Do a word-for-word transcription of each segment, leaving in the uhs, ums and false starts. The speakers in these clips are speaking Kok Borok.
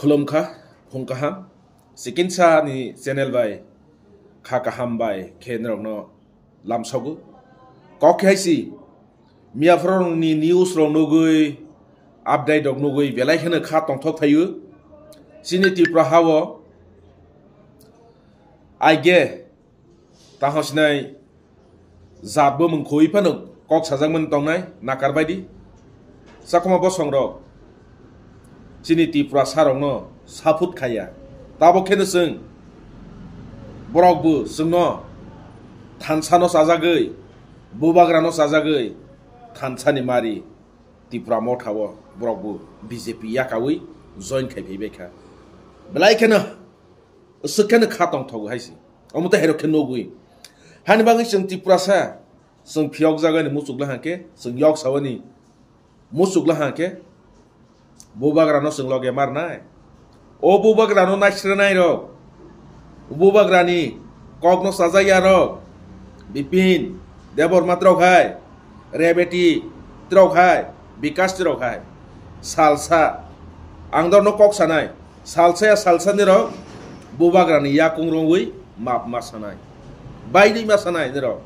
Khulumkha, phung kaham, Sikinsa ni channel bai kha kaham bai khe norokno lamsogo. Kok khe hai si, miyaphoro ni news rok nugui, update rok nugui, belai kheno kha tongthok thaio. Chini Tripura hao, aige, Taho sinai jat bo mung khoi phano kok sajakmani tongnai nakar baidi. Sakoma bosong rok chini Tripura sarokno saphut khaya. Tabo kheno chwng borok bo chwngno thansa no chajagwi, bubagra no chajagwi thansa ni mari Tripura motha o borok bo B J P yakawi join khai phai bai kha. Belai kheno swk kheno kha tongthogo hai se. Omo tei hairok khe nugwi. Hani bagwi chwng Tiprasa, chwng phiyokjagani muchukla hangkhe, chwng yoksawani muchukla hangkhe, bubagrano chwng loge marnai. O bubagrano naisranairok, bubagrani kokno chajakya rok, Bipin Debbarma rok hai, Rebeti rok hai, Bikas rok hai, salsa, ang dorno kok sanai, salsa ya salsa nirok bubagrani yakung rongwi map ma sanai, baidwi ma sanai nirok.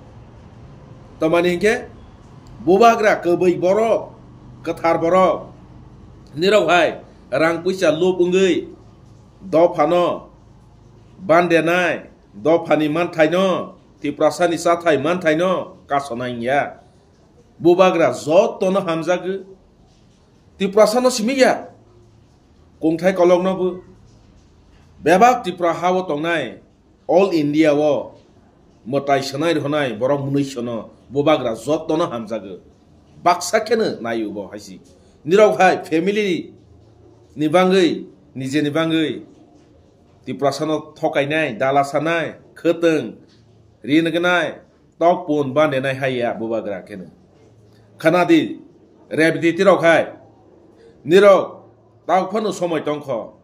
Tamani hinkhe bubagra kwbwi borok, kwthar borok nirok hai rang puisa lup wngwi dophano bandenai, dophani manthaino, Tiprasani chathai manthaino kasonai wngya. Bubagra jotono hamjagwi. Tiprasano simi ya. Kungthai kolokno bo. Bebak Tripura ha-o tongnai, all India o mwtai swnai rwnai borok mwnwi sono bubagra jotono hamjagwi. Baksa kheno naio bo hai si. Nirok hai family ni bangwi, nijeni bangwi Tiprasano thokainai, dala sanai, khwtwng, ri nwngnai, tok pun bandenai hai ya bubagra kheno. Khana di, Rebeti rok hai, nirok tak phano somoi tongkho.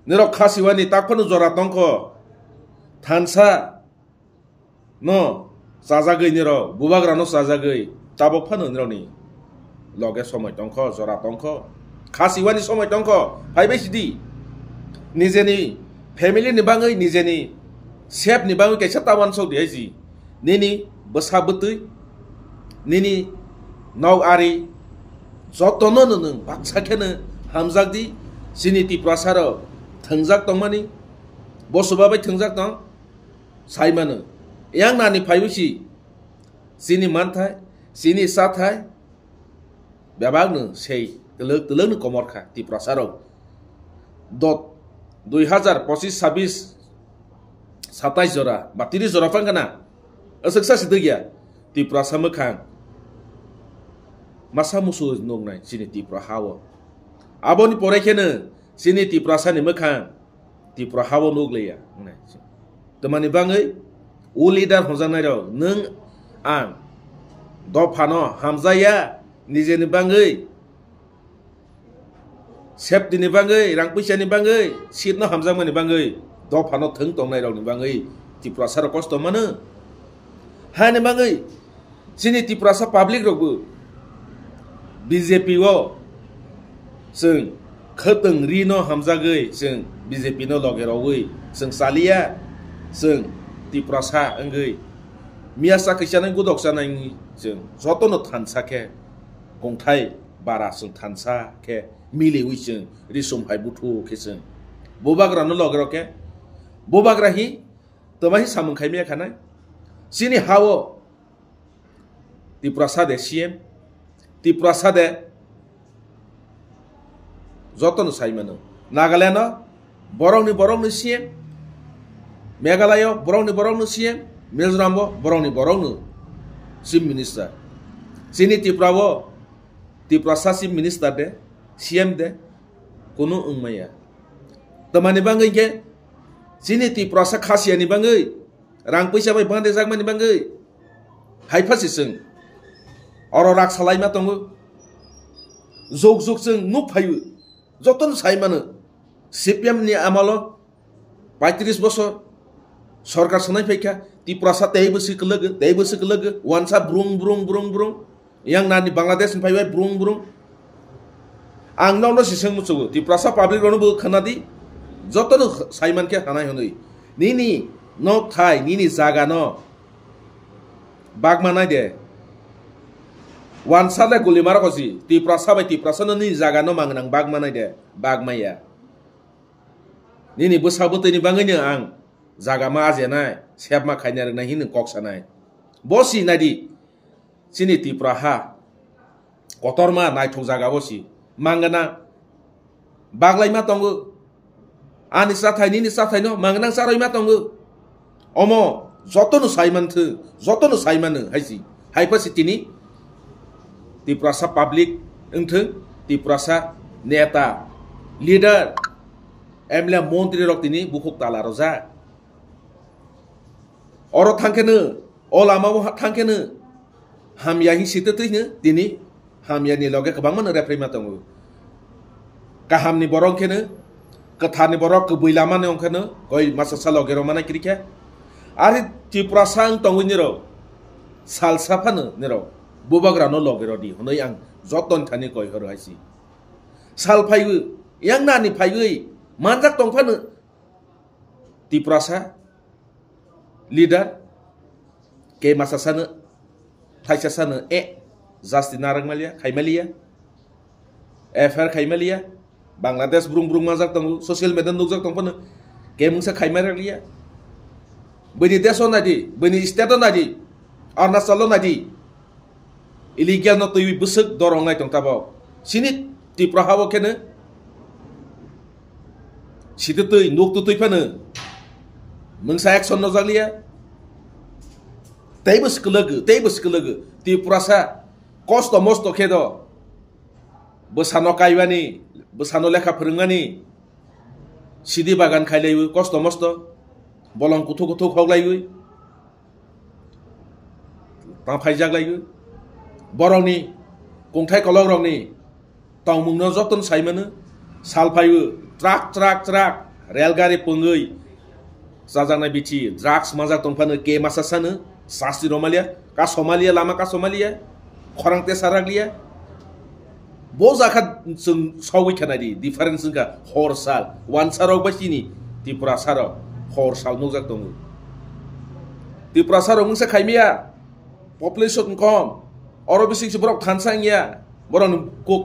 Nirok khasiwani tak phano jora tongkho. Thansa no chajagwi nirok, bubagrano chajagwi, tabok phano nirokni loge somoi tongkho, jora tongkho. Khasiwani somoi tongkho, phaibai sidi. Nijeni family ni bangwi, nijeni sep ni bangwi kaisa ta uansuk di hai si. Nini bwsa bwtwi, nini nok ari, jotono no nwng baksa kheno hamjak di. Chini Tiprasa rok thwngjak tongmani, bo chubabai thwngjak tong. Sai mano. Yang nani phaiwi si chini manthai, chini chathai, bebakno sei twlwk twlwkno komor kha Tiprasa rok. Dot dui hazar pochis, sabis, satais jora ba tiris jora phang kana. Aswk sa si dwgya Tiprasa mwkhang masa musu nuknai chini Tripura ha-o. Aboni pore kheno chini Tiprasani mwkhang Tripura ha-o nukliya wngnai. Tamani bangwi o leader hwnjaknai rok nwng ang dophano hamjaya, nijeni bangwi safety ni bangwi, rang puisa ni bangwi, seat no hamjakmani bangwi, dophano thwng tongnai rok ni bangwi Tiprasa rok kosto mano. Hani bangwi chini Tiprasa public rok bo B J P o chwng khwtwng ri no hamjagwi chwng B J P no loge rogwi chwng chaliya, chwng Tiprasa wngwi miya sa kisa nai gudok sa nai wngwi chwng jotono thansa khe kongthai bara chwng thansa khe miliwi chwng risum hai buthu khe chwng bubagra no loge rok khe bubagra hi twma hi samung khai miya khanai. Chini ha-o Tiprasa de C M, Tiprasa de jotono sai mano. Nagaland o borokni borokno C M, Meghalaya o borokni borokno C M, Mizoram o borokni borokno Chief Minister. Chini Tripura o Tiprasa Chief Minister de, C M de, kunu wngmaya. Tamani bangwi khe chini Tiprasa khasiyani bangwi rang puisa bai bande jakmani bangwi hai pha se chwng oro rak salai ma tongo. Jok jok chwng nuk phaio, jotono sai mano C P M ni amalo paitris bosor sorkar swnai phaikha, Tiprasa tei bwswi kwlwgwi, tei bwswi kwlwgwi, wansa brung, brung, brung, brung. Yang nani Bangladesh ni phaibai brung, brung. Ang nokno siseng muchugo, Tiprasa public rokno bo khwnadi, jotono saiman khe hanai hwnwi. Nini nok thai, nini jaga no bagma nai de. Wansa le guli marok si, Tiprasa bai Tiprasa no nini jaga no mangnang bagma nai de, bagmaya. Nini bwsa bwtwi ni bangwi no ang jaga ma ajenai, sep ma khaina rwnai hini kok sanai. Bo si nai di, chini Tripura ha. Kotorma naithok jaga bo si. Mangana. Baglaima tongo. Ani chathai, nini chathai no mangana charoi ma tongo. Omo jotono sai manthw, jotono sai mano hai si. Hai pha si tini Tiprasa public wngthw, Tiprasa neta, leader, M L A, montri rok tini bukhuk tala rojak. Oro thangkhe no, o lama o thangkhe no, hamya hi sitwtwi no, tini hamya ni loge kwbangma no rephraima tongo. Kaham ni borok khe no, kwthar ni borok kwbwi lama ni ongkhe no, koi masa sa loge rok mana kiri khe. Ari Tiprasa wng tongwi nirok, sal sa phano nirok, bubagra no loge rodi, hwnwi ang joto ni thani koi horo hai si. Sal phaiwi, yang nani phaiwi, manjak tong phano, Tiprasa leader, ke masa sano, thaisa sano, e, jasti narang malia, khai malia, F I R khai malia, Bangladesh brung brung manjak tongo, social media nukjak tong phano, ke mungsa khai malia. Bini desh o nadi, bini state o nadi, Arunachal o nadi, illegal no twi bwswk dorong nai tong tabok. Sini Tripura ha o khe no sitwtwi, nuk twtwi phano mungsa action no jakliya. Teibo swkwlwgo, teibo swkwlwgo. Tiprasa kosto mosto khe do. Bwsano kaiwani, bwsano lekha phwrwngmani, sidi bagan khailaiwi kosto mosto, bolong kuthuk kuthuk hoklaiwi. Tang phaijak lai o. Borokni kongthai kolokrokni tongmungno jotono sai mano. Sal phai o, trak, trak, trak, rel gari pwngwi chajaknai bithi, drugs manjak tong phano, ke masa sano, sasti rw maliya, kaso maliya, lama kaso maliya, khorang tesa rak liya. Bo jakha chwng sogwi kha nai di, difference wngkha hor sal. Wansa rok bai chini Tiprasa rok hor sal nukjak tongo. Tiprasa rok wngsa khaimiya, population kom, oro bising se borok thansa wngya, borok ni kok,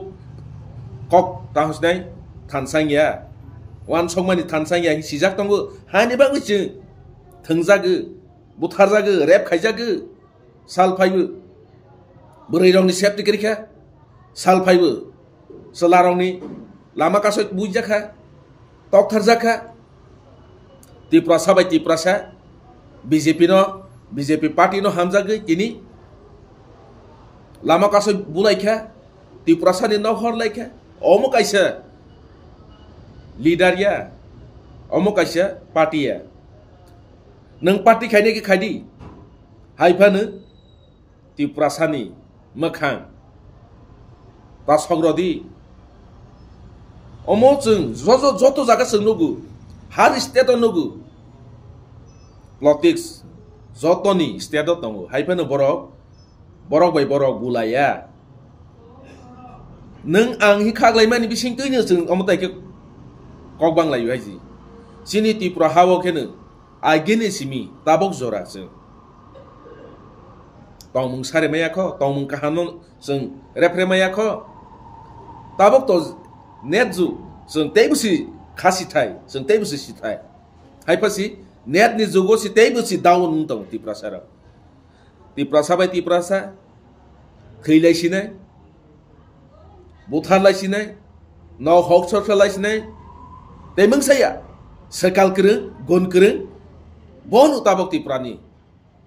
kok tang sinai thansa wngya, wansokmani thansa wngya hinwi sijak tongo. Hani bagwi chwng thwngjago, butharjago, rep khaijago. Sal phaibo bwrwi rokni safety kwrwi kha. Sal phaibo chwla rokni lama kasoi buijak kha, toktharjak kha. Tiprasa bai Tiprasa B J P no, B J P party no hamjagwi tini lama kasoi bulai kha, Tiprasa ni nok hor lai kha. Omo kaisa leader ya, omo kaisa party ya. Nwng party khainai khe khaidi. Hai phano Tiprasani mwkhang ta sok rodi. Omo chwng joto, joto jaga chwng nugo, har state o nugo. Politics jotoni state o tongo, hai phano borok, borok bai borok bulaiya. Nwng ang hi khaklaimani bisingtwino chwng omo tai khe kok banglaio hai ji. Chini Tripura ha-o kheno agini simi tabok jora chwng tongmung sari maya kho, tongmung kaham no chwng repre maya kho. Tabok to net ju chwng teibo si khasi thai, chwng teibo si si thai. Hai pha si net ni jugo si teibo si down wng tongo Tiprasa rok. Tiprasa bai Tiprasa thwi lai sinai, buthar lai sinai, nok hok sor lai sinai, tei mungsa ya, swkal kwrwng, gun kwrwng, bono tabok Tiprani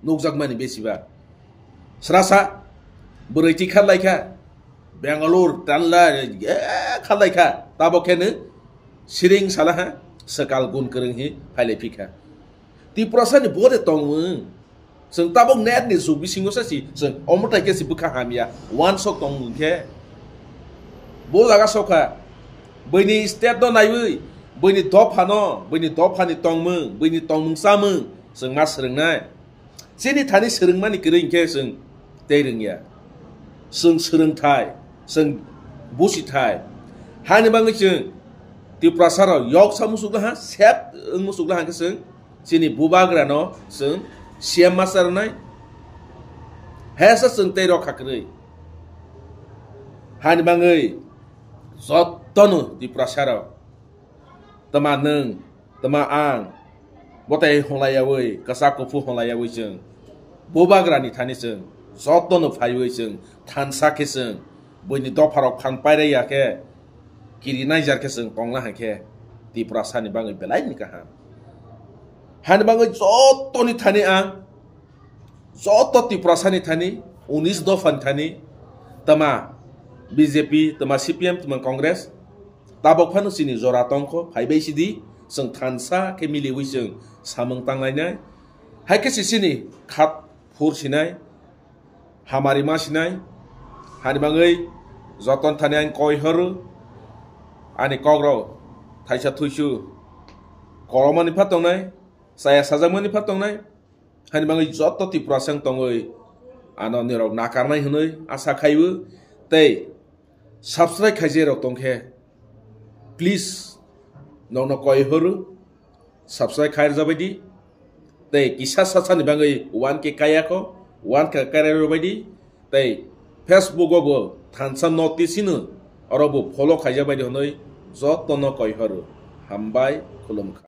nukjakmani besiba. Srasa, bwrwi tikha lai kha, Bangalore, Tanla, eh, kha lai kha, tabok kheno siring salaha, swkal gun kwrwng hi phai lai phi kha. Tiprasani bode tongmung. Chwng tabok net ni jug bisingo sa si, chwng omo tai khe si bwkha hamya, wansok tongmung khe. Bo jaga sokha, buini state no naiwi, buini dopha no, buini dopha ni tongmung, buini tongmung chamung, chwng ma swrwngnai. Chini thani swrwngmani kwrwi hinkhe chwng tei rwngya. Chwng swrwngthai, chwng busithai. Hani bangwi chwng Tiprasa rok yok sa muchuk laha, sep wng muchuk laha khe chwng chini bubagra no chwng C M ma cha rwnai. He sa chwng tei rok kha kwrwi. Hani bangwi jotono Tiprasa rok, tama nwng, tama ang, bwtai honglaiyawi, kwchak kuphu honglaiyawi chwng bubagra ni thani chwng jotono phaiwi chwng thansa khe chwng buini dopharok phan pairaiya khe, kiri naijar khe chwng tongna hai khe Tiprasa ni bangwi belai ni kaham. Hani bangwi jotoni thani ang, joto Tiprasa ni thani, unis dopha ni thani, tama B J P, tama C P M, tama Congress, tabok phano chini jora tongkho, phaibai sidi, chwng thansa khe miliwi chwng samung tanglainai. Hai khe se chini khat phur sinai, hamari ma sinai, hani bangwi joton thani ang koi horo, ani kok rok thaisa thuisu kolomani pha tongnai, chaya sajakmani pha tongnai, hani bangwi joto Tiprasa wng tongwi ano nirok nakarnai hwnwi asa khaiwi tei subscribe khaijak rok tongkhe, please, nokno koi horo, subscribe khai rwjabai di. Tei kisa sasani bangwi one K kaya kho, one K kaya rwbai di. Tei Facebook o bo thansa notice hino, oro bo follow khaijak bai di hwnwi jotono koi horo. Hambai, khulumkha.